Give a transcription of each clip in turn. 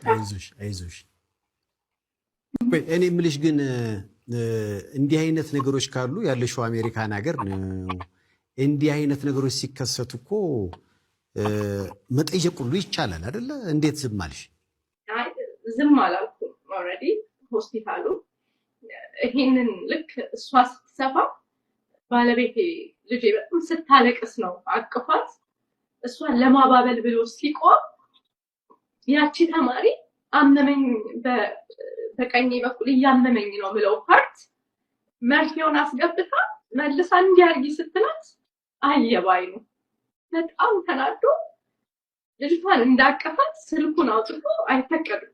አይዞሽ አይዞሽ። እኔ የምልሽ ግን እንዲህ አይነት ነገሮች ካሉ፣ ያለሽው አሜሪካን ሀገር ነው። እንዲህ አይነት ነገሮች ሲከሰቱ እኮ መጠየቅ ሁሉ ይቻላል አይደለ? እንዴት ዝም አልሽ? ዝም አላልኩም። Already ሆስፒታሉ ይሄንን ልክ እሷ ስትሰፋ ባለቤቴ ልጄ በጣም ስታለቅስ ነው አቅፏት እሷን ለማባበል ብሎ ሲቆም ያቺ ተማሪ አመመኝ፣ በቀኝ በኩል እያመመኝ ነው ብለው part መርፌውን አስገብታ መልሳ እንዲያርጊ ስትላት አየ ባይኑ። በጣም ተናዶ ልጅቷን እንዳቀፋት ስልኩን አውጥቶ አይፈቀድም፣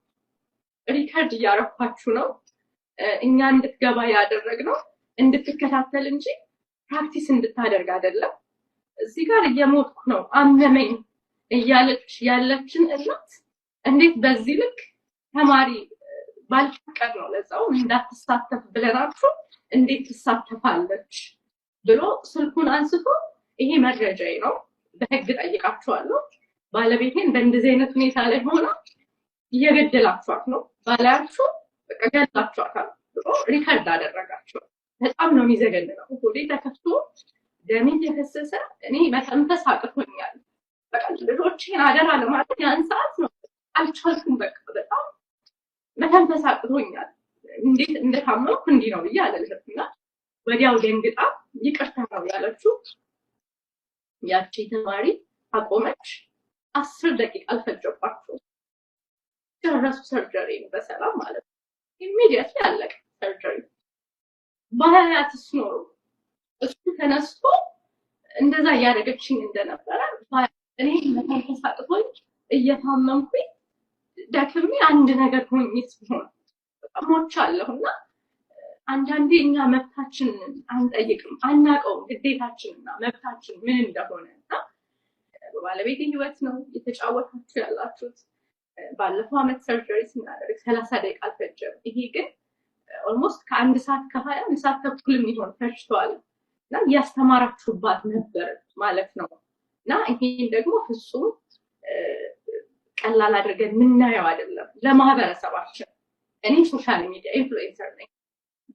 record እያረኳችሁ ነው፣ እኛ እንድትገባ ያደረግነው እንድትከታተል እንጂ practice እንድታደርግ አይደለም። እዚህ ጋር እየሞትኩ ነው አመመኝ እያለች ያለችን እናት እንዴት በዚህ ልክ ተማሪ ባልፈቀድ ነው ለዛው እንዳትሳተፍ ብለናችሁ እንዴት ትሳተፋለች ብሎ ስልኩን አንስቶ ይሄ መረጃዬ ነው፣ በህግ ጠይቃችኋለሁ፣ ባለቤቴን በእንደዚህ አይነት ሁኔታ ላይ ሆና እየገደላችኋት ነው፣ ባላያችሁ በቃ ገላችኋታል ብሎ record አደረጋቸው። በጣም ነው የሚዘገንነው። ሆዴ ተከፍቶ ደሜ እየፈሰሰ እኔ መተንፈስ አቅቶኛል። በቃ ልጆቼን አደራ ለማለት ያን ሰዓት ነው አልቻልኩም። በቃ በጣም መተንፈስ አቅቶኛል። እንዴት እንደታመምኩ እንዲህ ነው ብዬ አልልህም። እና ወዲያው ደንግጣ ይቅርታ ነው ያለችው። ያቺ ተማሪ አቆመች። 10 ደቂቃ አልፈጀባቸውም። ጨረሱ surgery በሰላም ማለት ነው። Immediately አለቀ surgery። ባያትስ ኖሮ እሱ ተነስቶ እንደዛ እያደረገችኝ እንደነበረ እኔ መተንፈስ አቅቶኝ እየታመምኩኝ ደክሜ አንድ ነገር ሆኜስ ቢሆን ሞቻለሁ። እና አንዳንዴ እኛ መብታችንን አንጠይቅም፣ አናውቀውም ግዴታችንና መብታችን ምን እንደሆነ። እና በባለቤቴ ህይወት ነው እየተጫወታችሁ ያላችሁት። ባለፈው አመት surgery ስናደርግ 30 ደቂቃ አልፈጀም። ይሄ ግን almost ከአንድ ሰዓት ከ20 አንድ ሰዓት ተኩል የሚሆን ፈጅቷል እና እያስተማራችሁባት ነበር ማለት ነው። እና ይሄን ደግሞ ፍጹም ቀላል አድርገን የምናየው አይደለም ለማህበረሰባችን። እኔ social media influencer ነኝ።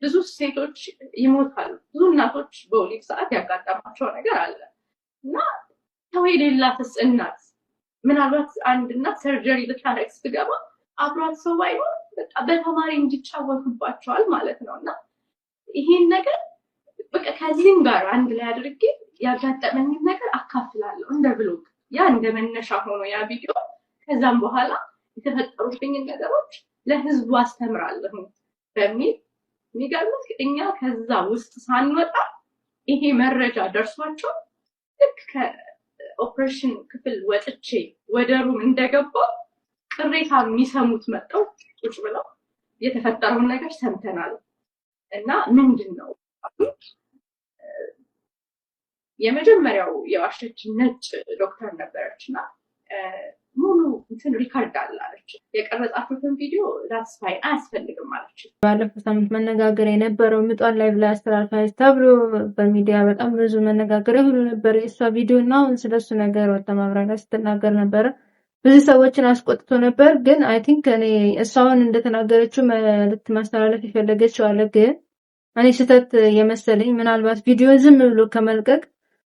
ብዙ ሴቶች ይሞታሉ። ብዙ እናቶች በወሊድ ሰዓት ያጋጠማቸው ነገር አለ። እና ሰው የሌላትስ እናት፣ ምናልባት አንድ እናት surgery ልታደርግ ስትገባ አብሯት ሰው ባይኖር በቃ በተማሪ እንዲጫወቱባቸዋል ማለት ነው። እና ይሄን ነገር በቃ ከዚህም ጋር አንድ ላይ አድርጌ ያጋጠመኝን ነገር አካፍላለሁ እንደ vlog። ያ እንደ መነሻ ሆኖ ያ ቪዲዮ ከዛም በኋላ የተፈጠሩብኝን ነገሮች ለህዝቡ አስተምራለሁ በሚል። የሚገርምህ እኛ ከዛ ውስጥ ሳንወጣ ይሄ መረጃ ደርሷቸው ልክ ከኦፕሬሽን ክፍል ወጥቼ ወደ room እንደገባው ቅሬታ የሚሰሙት መጥተው ቁጭ ብለው የተፈጠረውን ነገር ሰምተናል እና ምንድን ነው? የመጀመሪያው የዋሸችን ነጭ ዶክተር ነበረች እና ሙሉ እንትን record አለ አለች። የቀረጻችሁትን ቪዲዮ that's fine አያስፈልግም አለች። ባለፈው ሳምንት መነጋገሪያ የነበረው ምጧን ላይ ብላ አስተላልፋለች ተብሎ በሚዲያ በጣም ብዙ መነጋገሪያ ሁሉ ነበር የእሷ ቪዲዮ። እና አሁን ስለሱ ነገር ወጥታ ማብራሪያ ስትናገር ነበረ። ብዙ ሰዎችን አስቆጥቶ ነበር። ግን I think እኔ እሷ አሁን እንደተናገረችው መልዕክት ማስተላለፍ የፈለገችው አለ። ግን እኔ ስህተት የመሰለኝ ምናልባት ቪዲዮ ዝም ብሎ ከመልቀቅ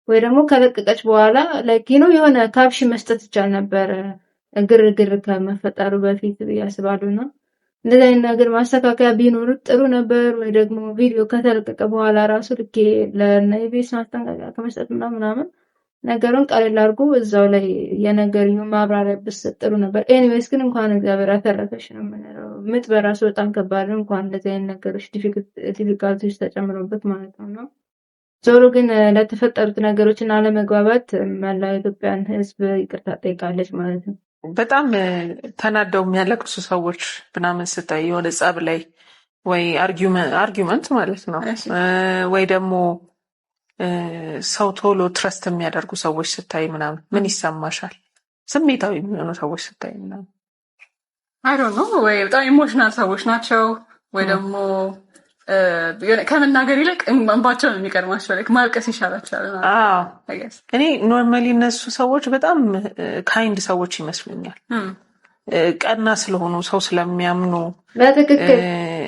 ወይ ደግሞ ከለቀቀች በኋላ like የሆነ caption መስጠት ይቻል ነበር ግርግር ከመፈጠሩ በፊት ብዬ አስባለሁ። እና እንደዚህ አይነት ነገር ማስተካከያ ቢኖር ጥሩ ነበር። ወይ ደግሞ ቪዲዮ ከተለቀቀ በኋላ ራሱ ልኬ ለኢቢኤስ ማስጠንቀቂያ ከመስጠት ምናምን ምናምን ነገሩን ቀለል አድርጎ እዛው ላይ የነገርዩ ማብራሪያ ብትሰጥ ጥሩ ነበር። Anyways ግን እንኳን እግዚአብሔር አተረፈሽ ነው የምንለው። ምጥ በራሱ በጣም ከባድ ነው። እንኳን እንደዚህ አይነት ነገሮች difficulty ዎች ተጨምሮበት ማለት ነው። ዞሮ ግን ለተፈጠሩት ነገሮች እና አለመግባባት መላው የኢትዮጵያን ሕዝብ ይቅርታ ጠይቃለች ማለት ነው። በጣም ተናደው የሚያለቅሱ ሰዎች ምናምን ስታይ የሆነ ጸብ ላይ ወይ argument ማለት ነው ወይ ደግሞ ሰው ቶሎ trust የሚያደርጉ ሰዎች ስታይ ምናምን ምን ይሰማሻል? ስሜታዊ የሚሆኑ ሰዎች ስታይ ምናምን። I don't know፣ ወይ በጣም emotional ሰዎች ናቸው ወይ ደግሞ ከመናገር ይልቅ እንባቸው ነው የሚቀድማቸው። Like ማልቀስ ይሻላቸዋል። እኔ normally እነሱ ሰዎች በጣም kind ሰዎች ይመስሉኛል። ቀና ስለሆኑ፣ ሰው ስለሚያምኑ በትክክል።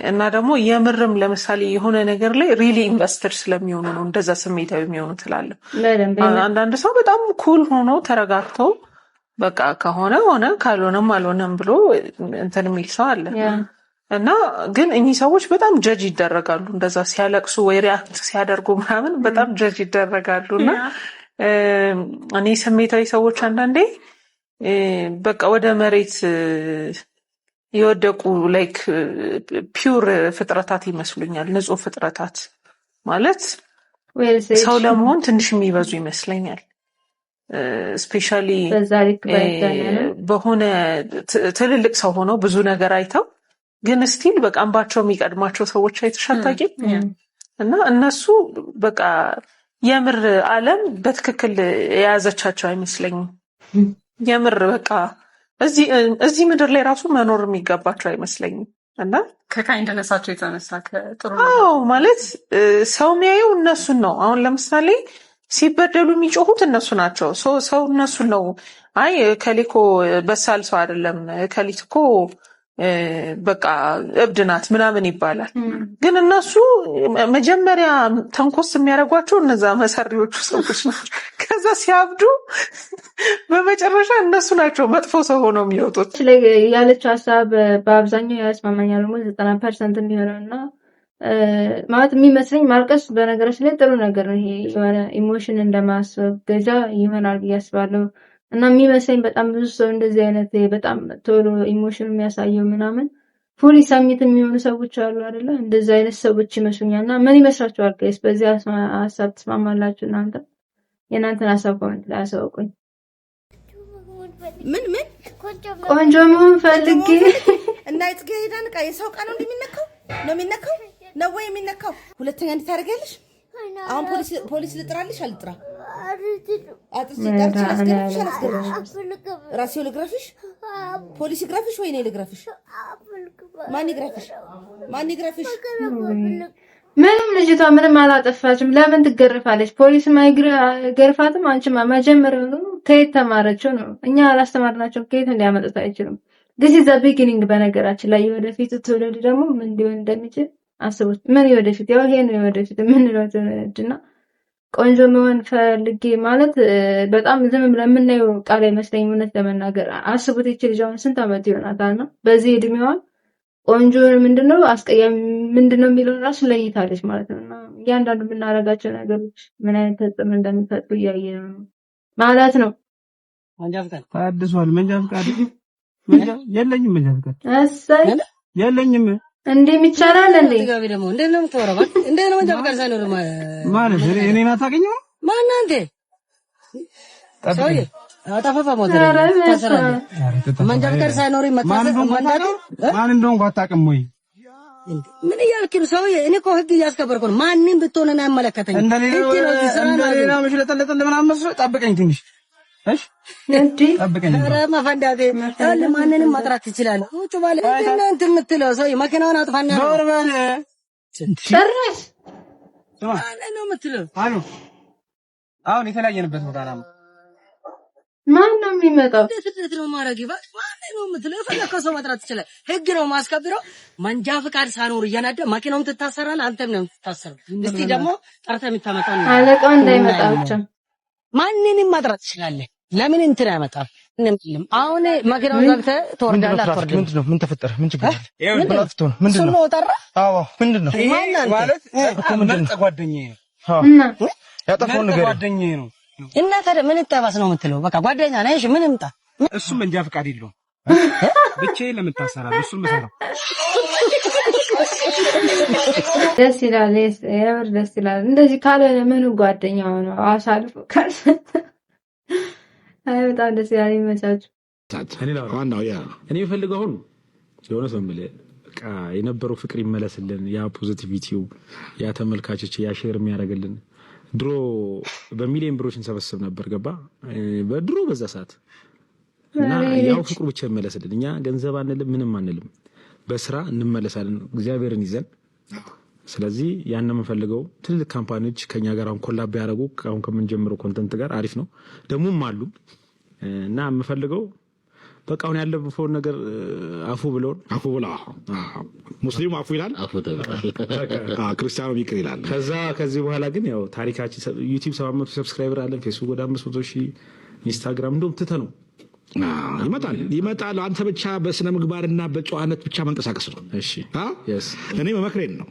እና ደግሞ የምርም ለምሳሌ የሆነ ነገር ላይ really invested ስለሚሆኑ ነው እንደዛ ስሜታዊ የሚሆኑ ትላለሁ። በደንብ። አንዳንድ ሰው በጣም cool ሆኖ ተረጋግቶ በቃ ከሆነ ሆነ ካልሆነም አልሆነም ብሎ እንትን የሚል ሰው አለ። እና ግን እኚህ ሰዎች በጣም judge ይደረጋሉ። እንደዛ ሲያለቅሱ ወይ react ሲያደርጉ ምናምን በጣም judge ይደረጋሉ። እና እኔ ስሜታዊ ሰዎች አንዳንዴ በቃ ወደ መሬት የወደቁ like pure ፍጥረታት ይመስሉኛል። ንጹህ ፍጥረታት ማለት Well said. ሰው ለመሆን ትንሽ የሚበዙ ይመስለኛል። Especially በዛ ልክ ባይጋነንም። በሆነ ትልልቅ ሰው ሆነው ብዙ ነገር አይተው ግን still በቃ እንባቸው የሚቀድማቸው ሰዎች አይተሽ አታውቂም? እና እነሱ በቃ የምር ዓለም በትክክል የያዘቻቸው አይመስለኝም። የምር በቃ እዚህ ምድር ላይ ራሱ መኖር የሚገባቸው አይመስለኝም። እና ከ kindness ኣቸው የተነሳ፣ ከጥሩ አዎ፣ ማለት ሰው የሚያየው እነሱን ነው። አሁን ለምሳሌ ሲበደሉ የሚጮሁት እነሱ ናቸው። ሰው እነሱን ነው። አይ እከሌ እኮ በሳል ሰው አይደለም፣ እከሊት እኮ በቃ እብድ ናት ምናምን ይባላል። ግን እነሱ መጀመሪያ ተንኮስ የሚያደርጓቸው እነዛ መሰሪዎቹ ሰዎች ናቸው። ከዛ ሲያብዱ በመጨረሻ እነሱ ናቸው መጥፎ ሰው ሆነው የሚወጡት። ላይ ያለችው ሀሳብ በአብዛኛው ያስማማኛል። ደግሞ 90% የሚሆነው እና ማለት የሚመስለኝ ማልቀስ በነገራችን ላይ ጥሩ ነገር ነው። ይሄ የሆነ emotion እንደማስወገጃ ይሆናል ብዬ አስባለሁ። እና የሚመስለኝ በጣም ብዙ ሰው እንደዚህ አይነት በጣም ቶሎ emotion የሚያሳየው ምናምን fully submit የሚሆኑ ሰዎች አሉ አይደለ? እንደዚህ አይነት ሰዎች ይመስሉኛል። እና ምን ይመስላችኋል guys? በዚህ ሀሳብ ትስማማላችሁ እናንተ? የእናንተን ሀሳብ comment ላይ አሳውቁኝ። ምን ምን? ቆንጆ መሆን ፈልጌ። እና የጽጌረዳን ዕቃ፣ የሰው ዕቃ ነው እንደሚነካው ነው የሚነካው ነው ወይ የሚነካው? ሁለተኛ እንዴት ታደርጊያለሽ? አሁን ፖሊስ ልጥራልሽ አልጥራ? አጥርቼ ጠርቼ ላስገርፍሽ አላስገርፍሽ? ራሴው ልግረፍሽ? ፖሊስ ይግረፍሽ ወይ እኔ ልግረፍሽ? ማን ይግረፍሽ? ማን ይግረፍሽ? ምንም ልጅቷ ምንም አላጠፋችም። ለምን ትገርፋለች? ፖሊስም አይገርፋትም። አንቺማ መጀመሪያውኑ ከየት ተማረችው ነው? እኛ አላስተማርናቸው፣ ከየት እንዲያመጡት አይችሉም። This is the beginning። በነገራችን ላይ የወደፊቱ ትውልድ ደግሞ ምን ሊሆን እንደሚችል አስቡት። ምን የወደፊት፣ ያው ይሄ ነው የወደፊት የምንለው ትውልድና ቆንጆ መሆን ፈልጌ ማለት በጣም ዝም ብለን የምናየው ቃል አይመስለኝም። እውነት ለመናገር አስቡት፣ ይቺ ልጅ አሁን ስንት ዓመት ይሆናታል? ነው በዚህ እድሜዋ ቆንጆ ምንድነው አስቀያሚ ምንድነው የሚለውን ራሱ ለይታለች ማለት ነው። እና እያንዳንዱ የምናደርጋቸው ነገሮች ምን አይነት ተጽዕኖ እንደሚፈጥሩ እያየን ነው ማለት ነው። ታድሷል። መንጃ ፈቃድ መንጃ የለኝም። መንጃ ፈቃድ እሰይ! የለኝም። እንዴም ይቻላል እንዴ? ጋቢ ደግሞ እንዴት ነው የምታወራው? እንዴት ነው መንጃ ፈቃድ ሳይኖር ማለት እኔን አታገኘውም። ማነህ አንተ? ሰውዬ አጠፋፋ ሞት ኧረ ታሰራለህ። መንጃ ፈቃድ ሳይኖር ማን እንደሆንኩ አታውቅም? ማን እንደሆንኩ አታውቅም ወይ? ምን እያልክ ነው ሰውዬ? እኔ እኮ ህግ እያስከበርኩ ነው። ማንም ብትሆን እኔ አይመለከተኝም። እንደሌላ ህግ ነው እዚህ ስራ ማለት እንደሌላ ነው። መሽለጠለጠል ምናምን መስሎ ጠብቀኝ ትንሽ። እሺ እንዴ? ጠብቀኝ። ኧረ መፈንዳቴ፣ ይኸውልህ ማንንም መጥራት ትችላለህ። ውጭ ባለ ምንድን ነው እንትን የምትለው ሰውዬ? መኪናውን አጥፋና ነው። ዞር በል። ጭራሽ። ስማ። ማንን ነው የምትለው? አሉ አሁን የተለያየንበት ቦታ ነው። ማን ነው የሚመጣው? እንዴት እንዴት ነው ማድረግ? ማንን ነው የምትለው? የፈለከው ሰው መጥራት ትችላለህ። ህግ ነው ማስከብረው። መንጃ ፈቃድ ሳኖር እየነዳ መኪናውም ትታሰራለህ፣ አንተም ነው የምትታሰረው። እስቲ ደግሞ ጠርተህ የምታመጣው ነው። አለቃው እንዳይመጣ ብቻ። ማንንም መጥራት ትችላለህ። ለምን እንትን አያመጣም? ምንም አሁን መኪናውን ዘግተህ ትወርዳለህ አትወርድም? ምንድን ነው? ምን ተፈጠረ? ምን ችግር አለ? ምንድን ነው? አጥፍቶ ነው። ምንድን እሱን ነው? ነው ጠራ? አዎ፣ ምንድን ነው? ማን አንተ? ማለት በጣም ምርጥ ጓደኛዬ ነው። እና ያጠፋውን ነገር ጓደኛዬ ነው። እና ታዲያ ምን ይጠባስ ነው የምትለው? በቃ ጓደኛ ነህ። እሺ ምን ይምጣ? እሱም መንጃ ፈቃድ የለውም። ብቻዬን ለምን ታሰራለህ? እሱን ምሰራው ደስ ይላል። የምር ደስ ይላል። እንደዚህ ካልሆነ ምኑ ጓደኛ ሆኖ አሳልፎ ካልሰጠ። አይ በጣም ደስ ይላል። ይመቻችሁ። እኔ ላውራ። ዋናው ያ እኔ የምፈልገው አሁን የሆነ ሰው የምልህ በቃ የነበረው ፍቅር ይመለስልን፣ ያ positivity ው፣ ያ ተመልካቾች፣ ያ share የሚያደርግልን። ድሮ በሚሊዮን ብሮች እንሰበስብ ነበር፣ ገባ በድሮ በዛ ሰዓት እና ያው ፍቅሩ ብቻ ይመለስልን። እኛ ገንዘብ አንልም፣ ምንም አንልም፣ በስራ እንመለሳለን እግዚአብሔርን ይዘን። ስለዚህ ያን የምንፈልገው ትልልቅ company ዎች ከኛ ጋር አሁን collab ቢያደርጉ አሁን ከምንጀምረው content ጋር አሪፍ ነው። ደግሞም አሉ እና የምፈልገው በቃ አሁን ያለፈውን ነገር አፉ ብለውን። አፉ ብላ፣ ሙስሊሙ አፉ ይላል፣ ክርስቲያኑ ይቅር ይላል። ከዛ ከዚህ በኋላ ግን ያው ታሪካችን ዩቲዩብ 700 subscriber አለን፣ ፌስቡክ ወደ 500,000፣ ኢንስታግራም እንደውም ትተ ነው። ይመጣል ይመጣል። አንተ ብቻ በስነ ምግባርና በጨዋነት ብቻ መንቀሳቀስ ነው። እኔ መመክሬን ነው።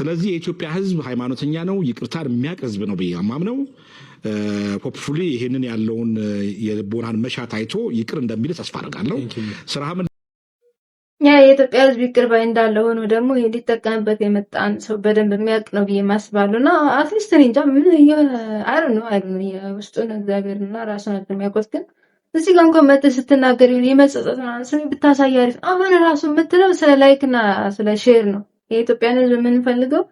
ስለዚህ የኢትዮጵያ ሕዝብ ሃይማኖተኛ ነው፣ ይቅርታን የሚያውቅ ሕዝብ ነው ብዬ የማምነው። Hopefully ይሄንን ያለውን የልቦናን መሻት አይቶ ይቅር እንደሚል ተስፋ አደርጋለሁ። ስራህም ያ የኢትዮጵያ ሕዝብ ይቅር ባይ እንዳለ ሆኖ ደግሞ ይሄ ሊጠቀምበት የመጣን ሰው በደንብ የሚያውቅ ነው ብዬ ማስባለሁ። እና at least እኔ እንጃ ምን የሆነ አይ ነው አይ ነው፣ የውስጡን እግዚአብሔርና ራሱ ናቸው የሚያውቁት። ግን እዚህ ጋር እንኳን መጥተህ ስትናገር የሆነ የመጸጸት ምናምን ስሜት ብታሳይ አሪፍ። አሁን ራሱ የምትለው ስለ like እና ስለ share ነው። የኢትዮጵያን ሕዝብ የምንፈልገው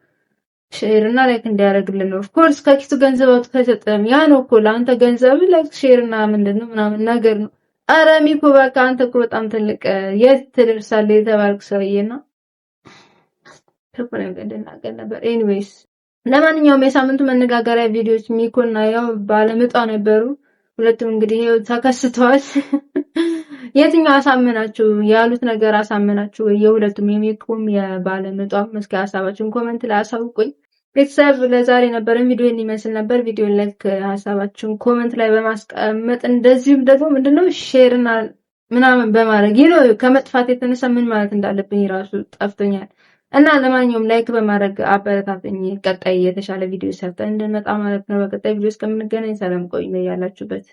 share እና like እንዲያደርግልን ነው። Of course ከኪሱ ገንዘብ አውጥቶ አይሰጥም። ያ ነው እኮ ለአንተ ገንዘብ like share እና ምንድን ነው ምናምን ነገር ነው። ኧረ ሚኮ በቃ አንተ እኮ በጣም ትልቅ የት ትደርሳለህ የተባልክ ሰውዬ ነው። ክፉ ነገር እንድናገር ነበር። Anyways ለማንኛውም የሳምንቱ መነጋገሪያ ቪዲዮዎች ሚኮና ያው ባለምጧ ነበሩ። ሁለቱም እንግዲህ ይኸው ተከስተዋል። የትኛው አሳመናችሁ? ያሉት ነገር አሳመናችሁ? የሁለቱም የሚኮም የባለምጧም እስኪ ሀሳባችሁን comment ላይ አሳውቁኝ። ቤተሰብ ለዛሬ የነበረን ቪዲዮ ይመስል ነበር። ቪዲዮ like፣ ሀሳባችሁን comment ላይ በማስቀመጥ እንደዚሁም ደግሞ ምንድነው share እና ምናምን በማድረግ ይህ ከመጥፋት የተነሳ ምን ማለት እንዳለብኝ ራሱ ጠፍቶኛል። እና ለማንኛውም like በማድረግ አበረታቱኝ። ቀጣይ የተሻለ ቪዲዮ ሰርተን እንድንመጣ ማለት ነው። በቀጣይ ቪዲዮ እስከምንገናኝ ሰላም ቆዩ ያላችሁበት።